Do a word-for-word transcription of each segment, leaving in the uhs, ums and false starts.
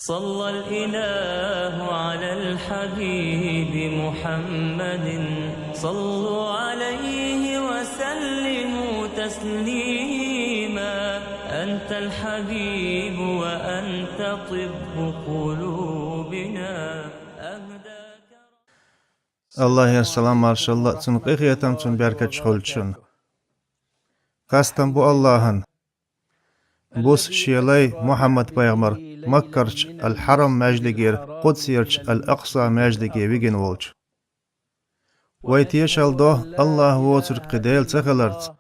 صلى الإله على الحبيب محمد. صلوا عليه وسلموا تسليما. أنت الحبيب وأنت طب قلوبنا. أهداك Аллахьера салам-маршалла, цуьнан къинхетам, цуьнан беркаташ хуьлда шуна. Хастам бу Аллахьан, буса шен лай Мухьаммад-пайхамар Маккарчу Ал-Хьарам маьждигера Къудсерчу Ал-Акъса маьждиге вигина волчу. Вай тешалла до Аллахь воцург кхин Дела ца хиларца,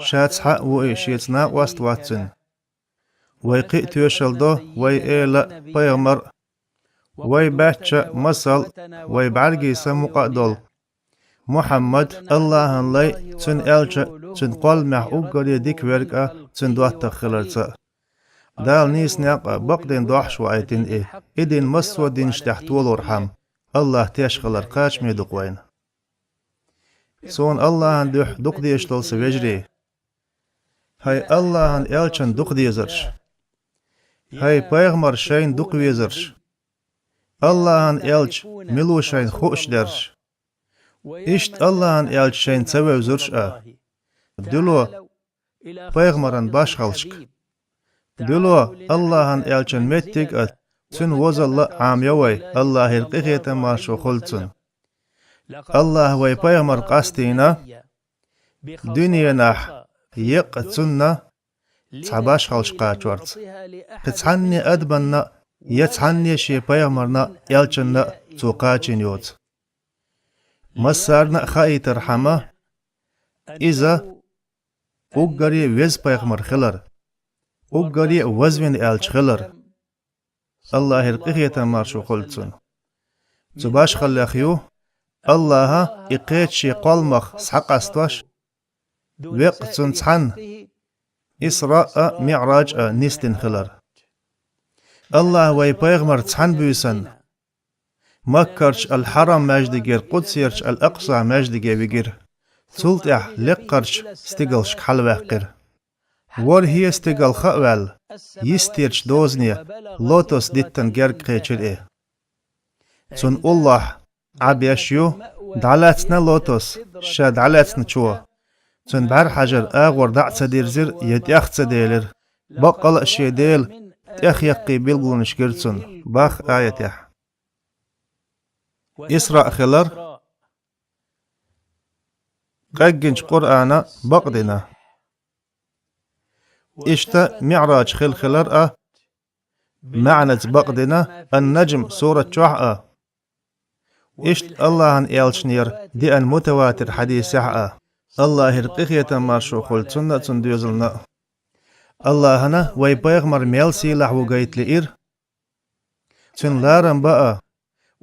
Ша цхьаъ ву и, Шеца накъост вац Цуьнан. Вай кхин а тоьшалла до вай эла а, пайхамар а, вай баьчча а, масал а, вай бӀаьргийн са мукъа а долу Мухьаммад Аллахьан лай а, Цуьнан элча а, Цуьнан кхолламехь уггаре дика верг а, Цуьнан доттагӀа хиларца а. Дала нийса некъ а, бакъдина дохьуш ваийтина и, и дин массо а динаш тӀехь толорхьама, Аллахь теш хилар кхачаме ду-кх вайна. Суна Аллахьан дуьхьа дукха дезаш долу сан вежарий, хӀай Аллахьан элчанна дукха дезарш, хӀай пайхамар шайна дукха везарш, Аллахьан элча мила ву шайна хууш дерш, иштта Аллахьан элча шайна ца вевзарш а. Дуьло пайхамаран башхаллашка. Дуьло Аллахьан элчан меттиг а, цуьнан возалла а Ӏамайо вай, Аллахьера къинхетам-маршо хуьлда цунна. Аллахьа вай пайхамар къастийна дуьненахь еккъа цунна цхьа башхаллаш кхачорца. Кхин цхьанне адаманна а, я цхьанне шен пайхамарна а, элчанна а цо кхачийна йоцу. Массарна а хаийтархьама, иза уггаре а веза пайхамар хилар, уггаре а вазвина аьлча хилар. Аллахьера къинхетам-маршо хуьлда цунна. Цу башхаллех ю, Аллахьа и кхечу шен кхолламах схьакъастош, веккъа цунна цхьанна Исраъ а, МиӀраж а нисдина хилар. Аллахьа вай пайхамар цхьаьна буьйсанна Маккарчу Ал-Хьарам маьждигера Къудсерчу Ал-Акъса маьждиге вигира. Цул тӀаьхьа леккхарчу стигалшка хьалаваьккхира. ВорхӀе стигал хаа ваьлла, йистерчу дозане лотос диттан герга кхечира и. Цунна уллохь Ӏа беш ю, дӀалаьцна лотос, ша дӀалаьцначо, цуьнан бӀаьрхьажар агӀор дӀа а ца дирзира я тӀех а ца делира, баккъала а шен Дела тӀехъяккхий билгалонаш гира цунна, боху аятехь. Исраъ хилар къеггинчу Къуръана бакъдина. Иштта МиӀраж хилла хилар а, маьӀнаца бакъдина Ан-Наджм сурат чохь а, иштта Аллахьан элчанера деана мутаватир хьадисехь а, Аллахьера къинхетам-маршо хуьлда цунна а, цуьнан доьзална а. Аллахьана вай пайхамар мел сийлахь ву гайта лиира, цуьнан ларам бан а,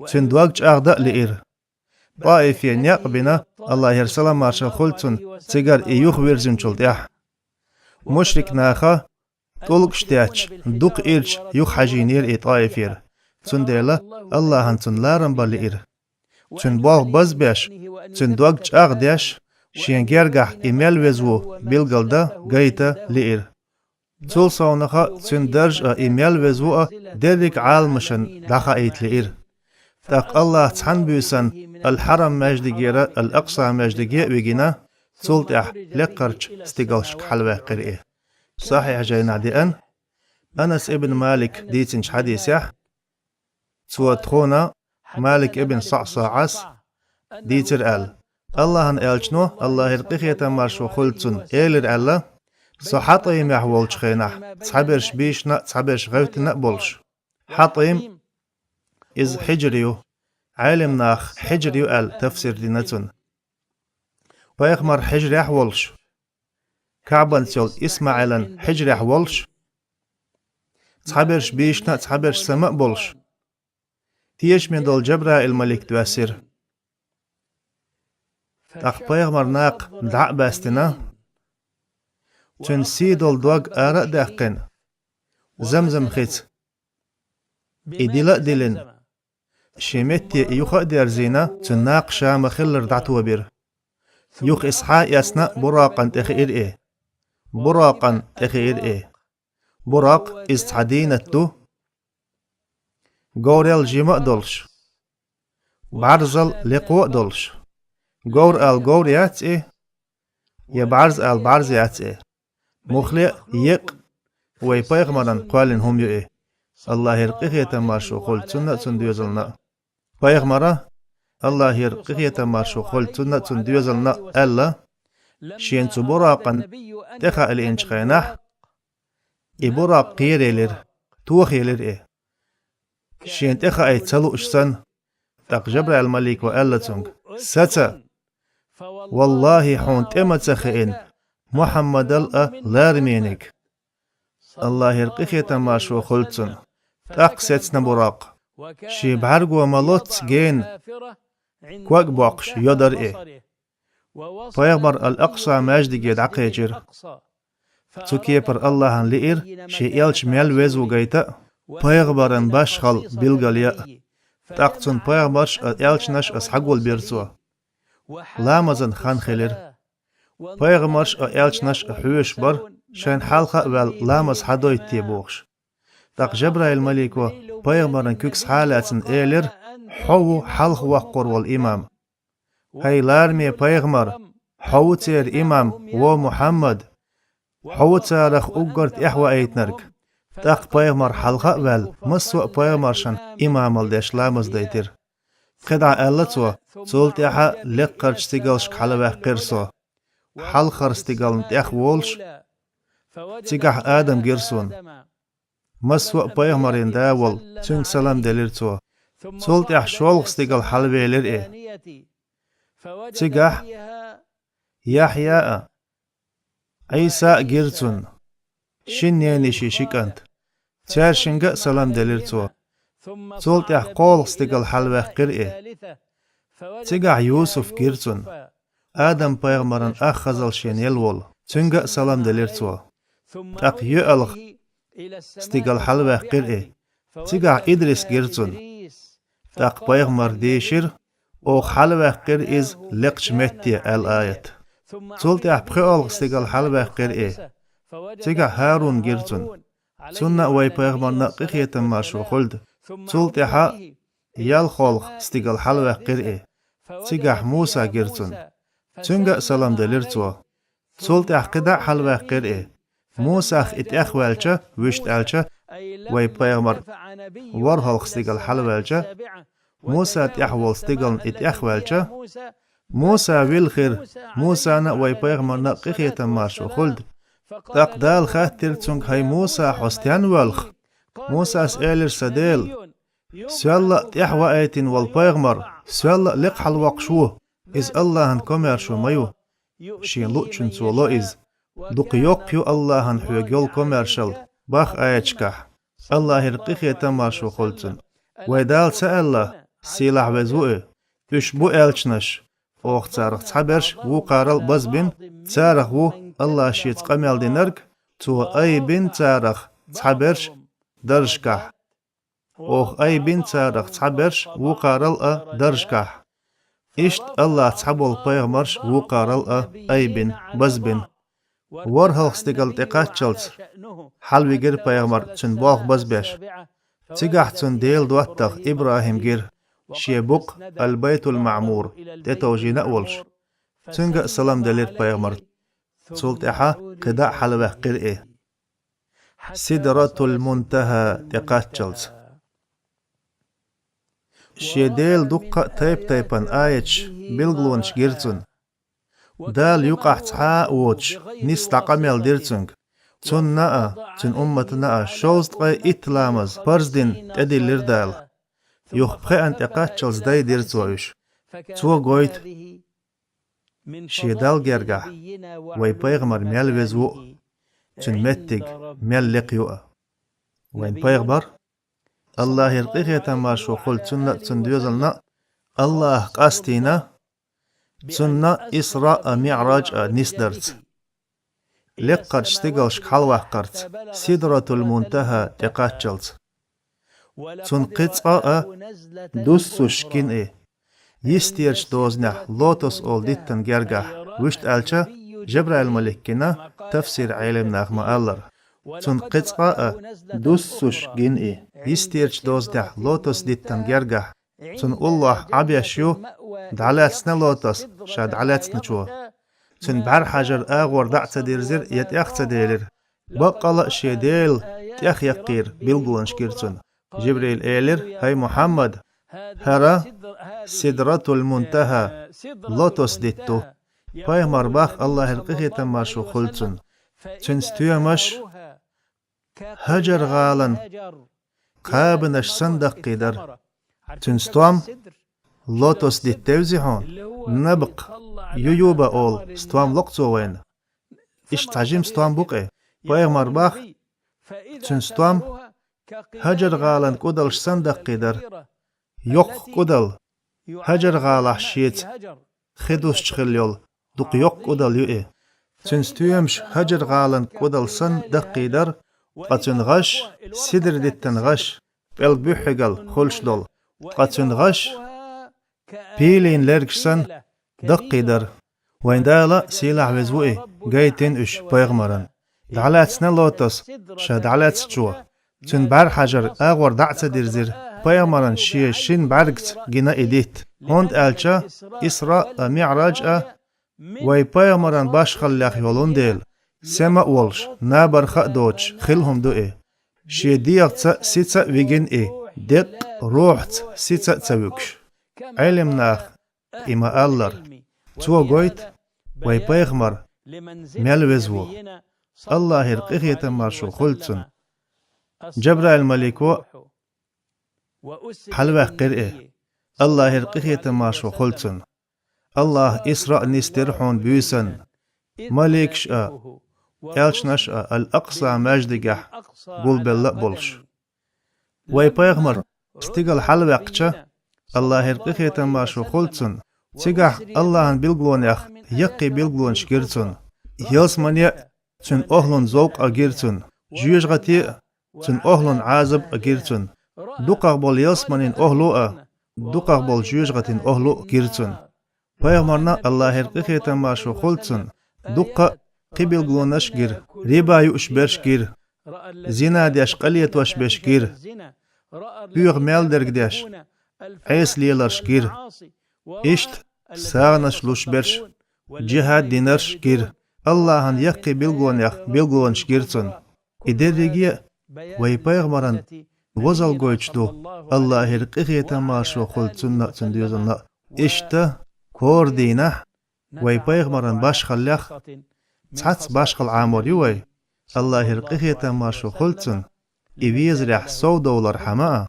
цуьнан дог чӀагӀдан а лиира. ТӀаифе некъ бина, Аллахьера салам-маршалла хуьлда цунна, цигара и юхавирзинчул тӀаьхьа. Мушрик наха тӀулгаш тетташ, дукха ирча юхахьажийнера и ТӀаифера, цундела Аллахьана цуьнан ларам бан лиира. Цуьнан болх базбеш, цуьнан дог чӀагӀдеш, шен гергахь и мел веза ву билгалдан гайта лиира. Цул совнаха цуьнан дарж а, и мел веза ву а дерриг Ӏаламашна дӀахаийта лиира. ТӀаккха Аллахь цхьаьна буьйсанна Ал-Хьарам маьждигера Ал-Акъса маьждиге а вигина, цул тӀаьхьа леккхарчу стигалшка хьалаваьккхира и. Сахьихь жайнахь деана, Анас ибн Малик дийцинчу хьадисехь, цо тхуна Малик ибн СаӀсаӀас дийцира аьлла, Аллахьан элчано, Аллахьера къинхетам-маршо хуьлда цунна, элира аьлла: «Со Хьатӏимехь волчу хенахь, цхьаберш бийшина а, цхьаберш гӀевттина а болуш». Хьатӏим, иза хьижр ю, Ӏелам наха хьижр ю аьлла тафсир дина цунна. Пайхамар хьижрехь а волуш, Каъбанца йолу ИсмаӀилан хьижрехь а волуш, цхьаберш бийшина а, цхьаберш сама а болуш, тешаме долу Джабраил-малик доьссира. ТӀаккха пайхамар накха дӀа а баьстина, цуьнан сий долу дог ара а даьккхина, Замзам хица и дила а дилина, шен метте и юха а дерзийна, цуьнан накха ша ма-хиллара дӀатобира. Юха иза схьа а эцна, Буракъан тӀе хиира и. Буракъан тӀе хиира и. Буракъ, иза цхьа дийнат ду, говрал жима а долуш, бӀарзал лекхо а долуш. Говр ала говр яц и, я бӀарз ала бӀарз яц и. Муххале а еккъа вай пайхамаран кхоьллина хӀума ю и. Аллахьера къинхетам, маршо хуьлда цунна а, цунна доьзална а. Пайхамара, Аллахьера къинхетам, маршо хуьлда цунна а, цунна доьзална а, аьлла: «Шена цу Буракъана тӀехаа лиъначу хенахь, и Буракъ кхераелира, тохаелира и. Шена тӀехаийта ца лууш санна». ТӀаккха Жабраил-малико аьлла цуьнга: «Саца! Валлахьи, хьуна тӀе ма ца хиъна Мухьаммадал а, лараманиг». Аллахьера къинхетам, маршо хуьлда цунна. ТӀаккха сецна Буракъ. Шен бӀаьрго ма-лоцца гена ког а боккхуш, йо дара и. Пайхамар Ал-Акъса маьждиге дӀакхечира. Цу кепара Аллахьана лиира шен элча мел веза ву гайта а, пайхамаран башхалла билгалъян а. ТӀаккха цунна пайхамарш а, элчанаш а схьагулбира цо. Ламазан хан хилира. Пайхамарш а, элчанаш а хьоьжуш бара, шайна хьалха а ваьлла, ламаз схьадойту те бохуш. ТӀаккха Жабраил-малико пайхамаран куьг схьа а лаьцна элира: «Хьо ву хьалха воккхур волу имам». «ХӀай лараме пайхамар, хьо ву церан имам, во Мухьаммад, хьо ву царах уггар тӀаьхьаваийтинарг». ТӀаккха пайхамар хьалха а ваьлла, массо а пайхамаршна имамалла деш ламаз дайтира. КхидӀа аьлла цо: «Цул тӀаьхьа лекхарчу стигалшка хьалаваьккхира со, хьалхара стигална тӀехволуш, цигахь Адам гира суна. Массо а пайхамарийн да волу, цуьнга салам делира цо. Цул тӀаьхьа шолгӀа стигала хьалавелира и. Цигахь Яхьъя а, Ӏийса а гира цунна, шина ненан йишин ши кӀант. Цаьршинга а салам делира цо. Цул тӀаьхьа кхоалгӀа стигала хьалаваьккхира и. Цигахь Юсуф гира цунна, Адам-пайхамаран ах хазалла шена елла волу, цуьнга а салам делира цо. ТӀаккха йоьалгӀа стигала хьалаваьккхира и. Цигахь Идрис гира цунна. ТӀаккха пайхамар дийшира: «Оха хьалаваьккхира иза лекхачу метте», аьлла аят. Цул тӀаьхьа пхоьалгӀа стигала хьалаваьккхира и. Цигахь ХӀарун гира цунна. Цунна а, вай пайхамарна а къинхетам, маршо хуьлда. Цул тӀаьхьа ялхолгӀа стигала хьалаваьккхира и. Цигахь Муса гира цунна. Цуьнга а салам делира цо. Цул тӀаьхьа кхидӀа а хьалаваьккхира и. Мусах и тӀехваьлча, вуьшта аьлча, вай пайхамар ворхӀалгӀа стигала хьалаваьлча, Муса тӀехь волу стигална и тӀехваьлча, Муса вилхира, Мусана а, вай пайхамарна а къинхетам, маршо хуьлда. ТӀаккха Дала хаьттира цуьнга: «ХӀай Муса, хьо стенна воьлху?» Мусас элира: «Сан Дела, соьлла а тӀехьаваийтина волу пайхамар, соьлла а лекха хьалавоккхуш ву, иза Аллахьан комаьршо ма ю. Шен луъучунна цо ло иза. Дукха йоккха ю Аллахьан хьоьга йолу комаьршалла», боху аяташкахь. Аллахьера къинхетам, маршо хуьлда цунна. Вай Дала ца аьлла, сийлахь веза ву и: «Уьш бу элчанаш, оха царах цхьаберш вукхарал а базбина, царах ву Аллахьа шеца къамел динарг, цо айбина царах цхьаберш даржашкахь. Оха айбина царах цхьаберш вукхарал а даржашкахь». Иштта Аллахь цхьаболу пайхамарш вукхарал а айбина, базбина. ВорхӀалгӀа стигала тӀекхаччалц хьалавигира пайхамар, цуьнан болх базбеш. Цигахь цунна Делан доттагӀа ИбрахӀим гира, шен букъ Аль-Байтуль-МаӀмур тӀетовжийна а волуш. Цуьнга а салам делира пайхамар. Цул тӀаьхьа кхидӀа а хьалаваьккхира и. Сидратуль-МунтахӀа тӀекхаччалц. Шен Делан дуккха а тайп-тайпана аяташ, билгалонаш гира цунна. Дала юкъахь цхьа а воцуш, нийса дӀакъамел дира цуьнга. Цунна а, цуьнан умматана а шовзткъе итт ламаз парз дина тӀедиллира Дала. Юха пхеана тӀекхаччалц дайдира цо уьш. Цо гойту шен Далла гергахь вай пайхамар мел веза ву а, цуьнан меттиг мел лекха ю а. Вайн пайхамар, Аллахьера къинхетам, маршо хуьлда цунна а, цунна доьзална а, Аллахь къастийна цунна Исраъ а, МиӀраж а нисдарца, лекхарчу стигалшка хьалаваккхарца, Сидратуль-МунтахӀа тӀекхаччалц. Цунна кхин цкъа а дуссуш гина и, йистерчу дозанехь лотос олу диттан гергахь, вуьшта аьлча, Жабраил-малик гина, тафсир Ӏелам наха ма-аллара. Цунна кхин цкъа а дуссуш гина и. йистерчу дозанехь лотос диттан гергахь. Цуьнан уллохь Ӏа беш ю, дӀалаьцна лотос, ша дӀалаьцначо. Цуьнан бӀаьрхьажар агӀор дӀа а ца дирзира я тӀех а ца делира. Баккъала а шен Дела тӀех яккхийра билгалонаш гира цунна. Жибрил элира: «ХӀай Мухьаммад, хӀара Сидратул-Мунтаха, лотос дитт ду». Пайхамар бах, Аллахьера къинхетам маршо хуьлда цунна. Цуьнан стоьмаш ХӀажар-гӀалан кхабанаш санна даккхий дара. Цуьнан стом лотос дитт девзий хьуна, набкъ, ююба олу стом ло-кх цо вайна. Иштта цхьа жима стом бу-кх и. Пайхамар бах, цуьнан стом ХӀажар-гӀалан кӀудалш санна даккхий дара. Йоккха кӀудал ХӀажар-гӀалахь шеца хи дусчу хилла йолу дукха йоккха кӀудал ю и. Цуьнан стоьмаш ХӀажар-гӀалан кӀудал санна даккхий дара, ткъа цуьнан гӀаш, сидр диттан гӀаш, пӀелг буьххьигал хуьлуш долу, ткъа цуьнан гӀаш пилийн лергаш санна даккхий дара. Вайн Дала, сийлахь веза ву и, гайтина уьш пайхамаран. ДӀалаьцна лотос, ша дӀалаьцначо. Цуьнан бӀаьрхьажар агӀор дӀа а ца дирзира, пайхамаран шен шина бӀаьргаца гина и дитт. ХӀунда аьлча Исраъ а, МиӀраж а вай пайхамаран башхаллех йолун дела, сема а волуш, набарха а доцуш хилла хӀума ду и. Шен дегӀаца а, сица а вигина и, деккъа рухьаца, сица а ца вуьгуш. Ӏелам наха и ма-аллара, цо гойту вай пайхамар мел веза ву. Аллахьера къинхетам маршо хуьлда цунна. Джабраил-малико хьалаваьккхира и. Аллахьера къинхетам маршо хуьлда цунна. Аллахьа Исраъ нисдира хьуна буьйсанна, маликаш а, элчанаш а Ал-Акъса маьждигехь гулбелла а болуш. Вай пайхамар стигала хьалаваьккхича, Аллахьера къинхетам маршо хуьлда цунна, цигахь Аллахьан билгалонех яккхий билгалонаш гира цунна. Ялсамане а цуьнан охӀлун зовкъ а гира цунна, жоьжахати а цуьнан охӀлун Ӏазап а гира цунна, дукхах болу ялсаманин охӀла а, дукхах болу жоьжахатин охӀла а гира цунна. Пайхамарна, Аллахьера къинхетам маршо хуьлда цунна, дуккха а кхин билгалонаш а гира, риба юуш берш гира, зина деш къа летош берш гира, оьгӀаз мел дерг деш, Ӏеса леларш гира. Иштта сагӀанаш луш берш, джихӀад динарш гира. Аллахьан яккхий билгалонех билгалонаш гира цунна. И дерриге а вай пайхамаран возал гойтуш ду, Аллахьера къинхетам маршо хуьлда цунна а, цуьнан доьзална а. Иштта, кхорадийнахь вай пайхамаран башхаллех цхьацца башхалла Ӏамор ю вай, Аллахьера къинхетам маршо хуьлда цунна, и везарехь совдовлархьама а,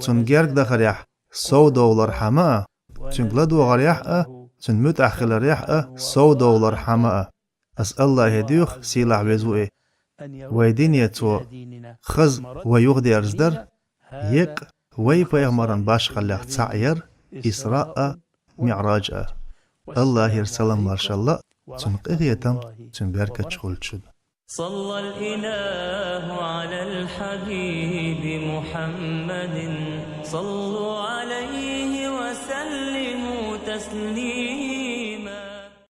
цунна герга дахарехь совдовлархьама а, цуьнга ладогӀарехь а, цуьнан муьтӀахь хиларехь а совдовлархьама а. Ас Аллахье доьху, сийлахь веза ву и, вай дине цо хаза вай юхадерзадар, еккъа вай пайхамаран башхаллех цхьаъ яр Исраъ а, МиӀраж а. Аллахьера салам-маршалла а, цуьнан къинхетам, цуьнан беркаташ хуьлда шуна. صلى الإله على الحبيب محمد. صلوا عليه